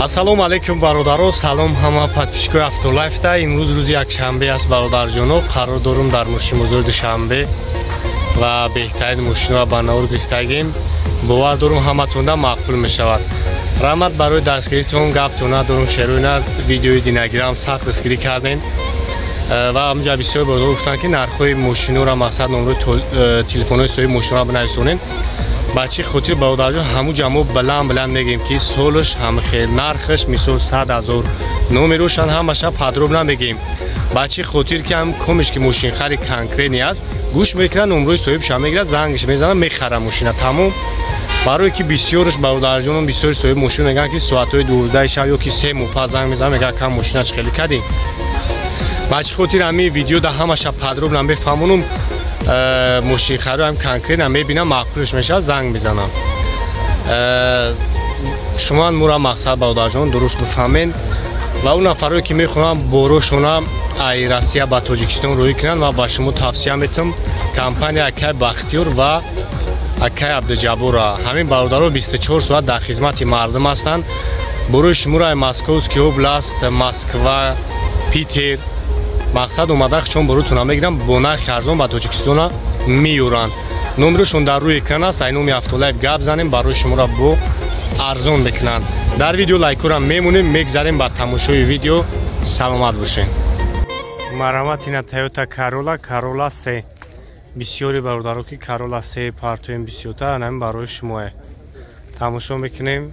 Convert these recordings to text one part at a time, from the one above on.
Ассалому алайкум бародаро, салом ҳама подписчикои Автолайфта. Имрӯз рӯзи якшанбе аст бародарҷоно. Қарор дорум дар мошинбозори Душанбе ва беҳтарин мошинҳоро ба навор гирифтагем. Бовар дорум ҳаматонда маъқул мешавад. Раҳмат барои дастгиритон, гаптон надорум, шерои на видеои динагирам сахт дастгирӣ кардем. Ва ҳамҷа бисёр бародаро гуфтанд, ки нархҳои мошинҳоро, мақсад номрои телефонҳои соҳиби мошинҳоро бинависонем. Ба чӣ хотир бародарҷон, ҳамун ҷа мо баланд баланд мегӯем, ки солаш ҳамхел, нархаш мисол 100 ҳазор, номерошан ҳамаша подробно мегӯем. Ба чӣ хотир ки ҳам комиш ки мошинхари конкретный аст, гӯш мекунад, номрои соҳибша мегирад, зангаш мезанад, мехара мошина, тамом. Барое ки бисёрш бародарҷонон, бисёри соҳиби мошин мегӯянд, ки соатҳои 12 шаб ё ки 3 моҳ пас занг мезанад, мегӯяд, кам мошина чӣ хеле кардем. Ба чӣ хотир ҳамин видео да ҳамаша подробно мефаҳмонум. Мошинхаро ҳам конкретно мебинам, маъқулш мешавад, занг мезанам. Шумо мура мақсад бародарҷон дуруст бифаҳмед ва он нафарое ки мехоҳанд борошона ай Россия ба Тоҷикистон рӯй кунанд, ва ба шумо тавсия метам компания Акай Бахтиёр ва Акай Абдуҷаббора. Ҳамин бародаро 24 соат дар хизмати мардум ҳастанд. Борои шуморо ай Московский област, Москва, Питер мақсад омада чон боротона мегирам, бо нархи арзон ба Тоҷикистона меёранд. Номерошон дар рӯи экран аст. Ай номи Автолайф гап занем, барои шуморо бо арзон мекунанд. Дар видео лайкора мемонем, мегзарем ба тамошои видео. Саломат бошед. Марҳамат, ина Toyota Corolla, Corolla 3. Бисёри бародаро ки Corolla 3 партоем бисёртар, ана барои шумое. Тамошо мекунем.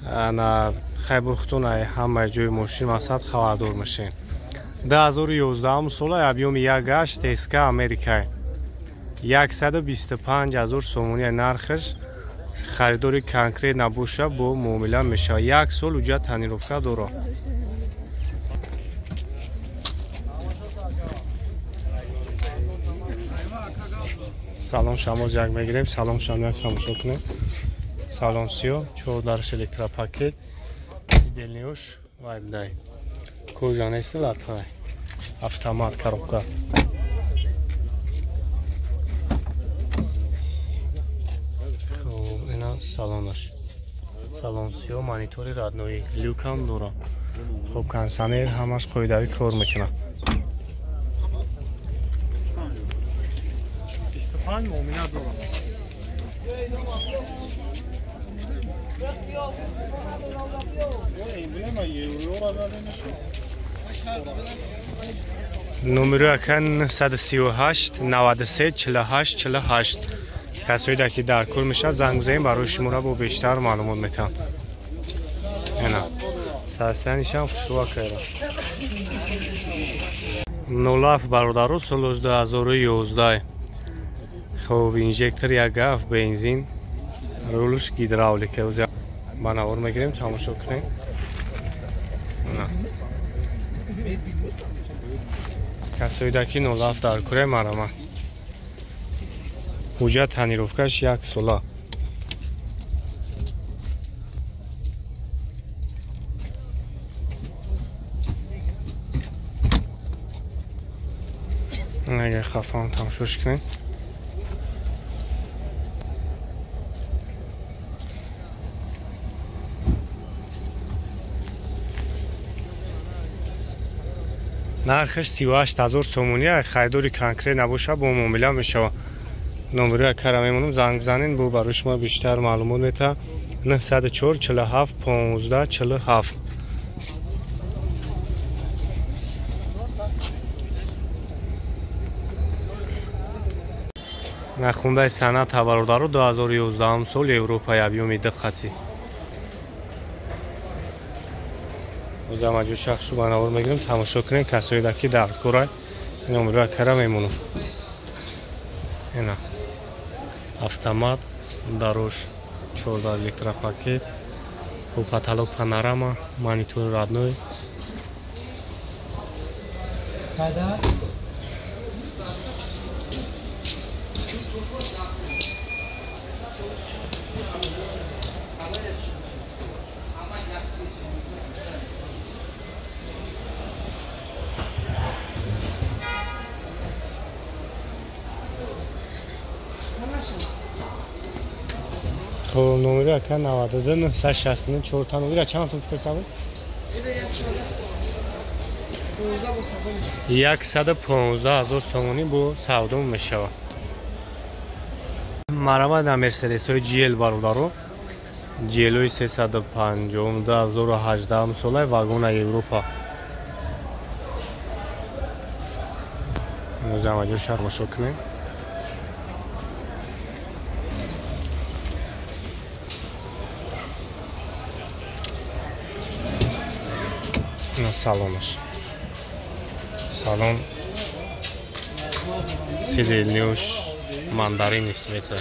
Ана хайбухтон ай ҳамаи ҷои мошин мақсад хабардор мешем. 2011 сола, объёми 1.8 СК Америка. 125 ҳазор сомонӣ нархаш. Харидори конкрет набоша бо муомила мешавад. Як сол уҷа тонировка дорад. Салон шамоз як мегирем, салон шамоз тамошо кунем. Салон сиё, чор дарш электропакет, сидельниёш вайбдай. Кожа нест, латай. Автомат коробка. Хуб, ина салонаш. Салон сиё, монитори родной, люкам дора. Хуб, кондиционер ҳамаш қоидавӣ кор мекунад. 25 муомила дорам. Номеро акан 138 93 48 48. Касоида ки дар кор мешавад, занг бизанем, барои шуморо бо бештар маълумот метаҳам. Ина састанишам хушрӯа кайра. 07 бародаро, соли 2011. Хуб, инжектор 1.7 бензин, рулш гидравлика. Ба навор мегирем, тамошо кунем. Касоида ки 07 дар куре марама. Ҳуҷҷат тонировкаш як сола. Агар хафаам тамошош кунем. Нархаш 38 ҳазор сомонӣ. Харидори конкрет набоша бо муомила мешавад. Номеро якара мемонам, занг бизанед, бо барои шумо бештар маълумот метаҳад. 904 47 15 47. Нахундаи санъат бародаро, 2011 сол, Европа, объёми 2 қатӣ. Озамаҷо шахшу ба навор мегирем, тамошо кунем. Касоида ки дар кора, номеро якара мемонам. Ина автомат, дарош 14 электропакет, хуб, потолок панорама, монитор родной. Хоб, номери ака 92 969 4 та номера чанд сум гуфтесам? 115 ҳазор сомонӣ бо савдо мешавад. Марама дар Мерседесҳои GL бародаро. GL-ҳои 350 2018 солаи вагона Европа. Имрӯз ҳамаҷо тамошо кунем. Ина салонаш. Салон сидельнюш мандарини света.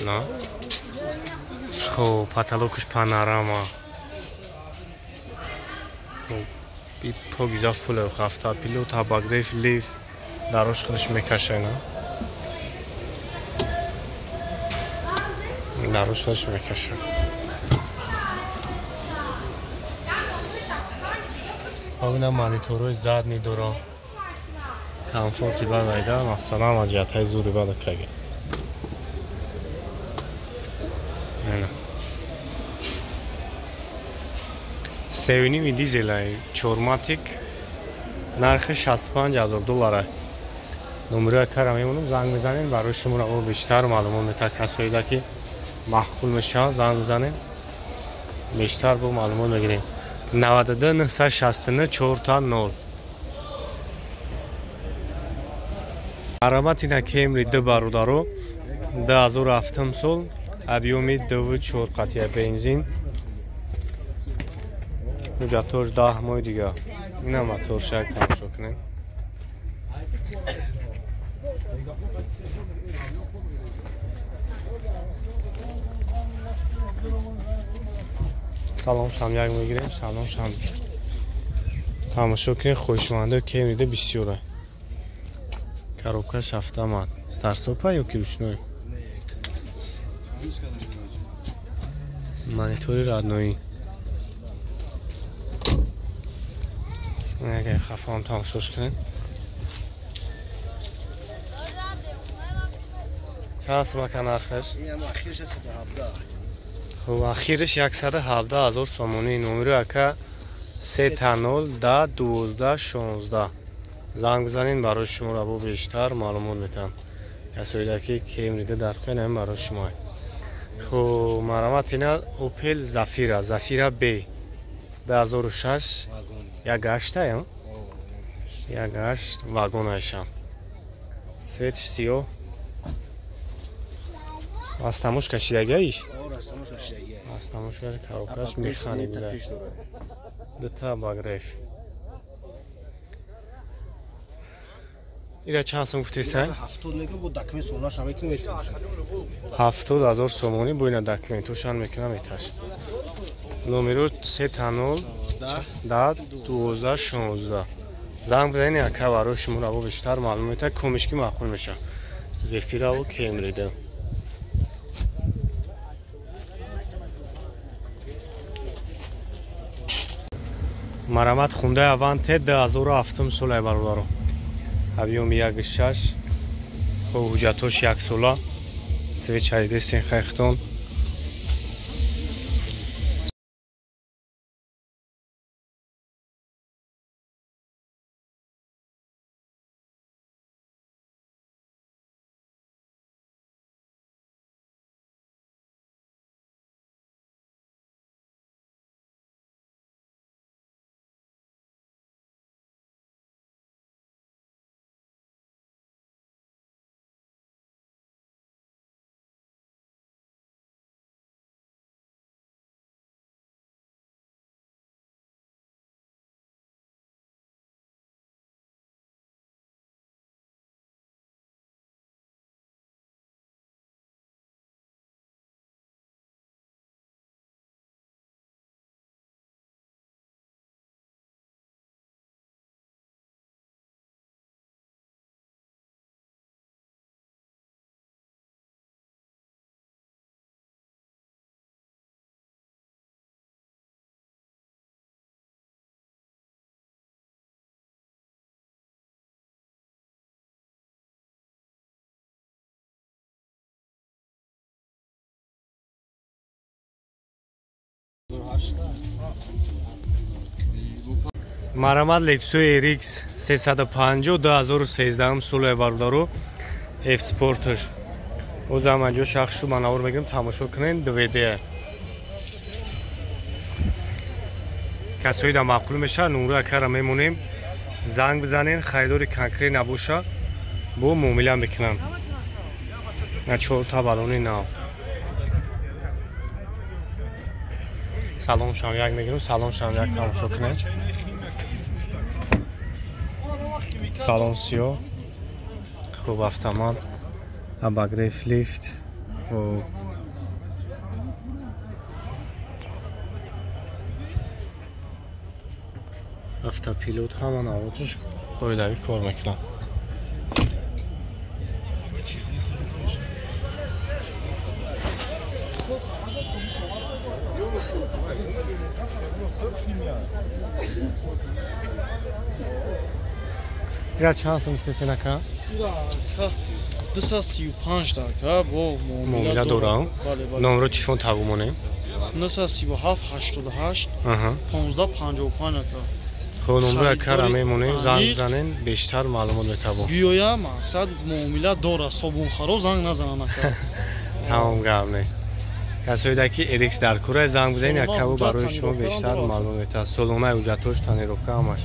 На? Хоб, потолокаш панорама. Хоб, покиза фуле хафта пилот, обогрев, лифт, дарош худаш мекаша, на? Дарош худаш мекаша. Хоб, ина мониторҳои задний дора. Комфорти бад айда, масалан, ҳама ҷиҳатҳои зури бад кага. Ина. 3.5 дизелай, чорматик, нархи 65,000 доллар. Номери акара мемонам, занг мезанем, барои шумо ро бештар маълумот метад. Касоида ки маъқул мешавад, занг мезанем, бештар бо маълумот мегирем. 92 969 4 0. Аромат ина Camry 2 бародаро, 2007 сол, объёми 2.4 қатъия бензин. Ҳуҷҷатҳош 10 моҳи дига. Ина моторшак тамошо кунем. Салон шам як мегирем, салон шам тамошо кунем. Хоҳишмандо Camry 2 бисёра. Коробкаш автомат. Старсопа ё ки ручной? Монитори родноӣ. Агар хафаам тамошош кунем. Чанд сум ака нархаш? Хоб, ахираш 117,000 сомонӣ. Номери ака 3 0 10 12 16. Занг бизанед, барои шуморо бо бештар маълумот метаҳам. Касоида ки Camry дар кунем барои шумо. Хоб, марамат ина Opel Zafira, Zafira B 2006, 1.8 ям? 1.8 вагонаишам. Светш сиёҳ. Астамош кашидагиаш? Астамош кашида, коробкаш механик буда. Дута обогрев. Ира чанд сум гуфтеста? 70,000 сомонӣ бо ина документошан мекунам меташ. Номеро 3 0 10 12 16. Занг бизанед, ака барои шуморо бо бештар маълум метад, комишки маъқул мешавад. Зефираву Camry 2. Марамат Hyundai Avante 2007 солаи бародаро. Объёми 1.6. Хоб, ҳуҷҷатҳош 1 сола. Свечаи дестин хайхтон. Марамат Lexus RX 350 2013 соли бародаро F Sportш. Озам анҷо шахшу манавор мегирем, тамошо кунен 2D. Касои да маъқул меша, нумра кара мемонем, занг бизанен, харидори конкрет набоша, бо муомила мекунам. На 4 та балони нав. Салон шам як мегирем, салон шам як тамошо кунен. Салон сиё. Хуб автомат, обогрев лифт, хуб автопилот ҳама навотиш қоидавӣ кор мекунад. Ира чанд сум китесе нака? Ира 235 дака бо муомила дорам. Номро телефон табу монем. 937 88 15 55 ака. Хо номро кара мемонем, занг бизанен, бештар маълумот метабо. Биёя мақсад муомила дора, собунхаро занг назанан ака. Тамом гап нест. Касоида ки RX дар кура занг бизанен, якаву барои шумо бештар маълумот метабо. Солонаи ҳуҷҷатош, тонировка ҳамаш.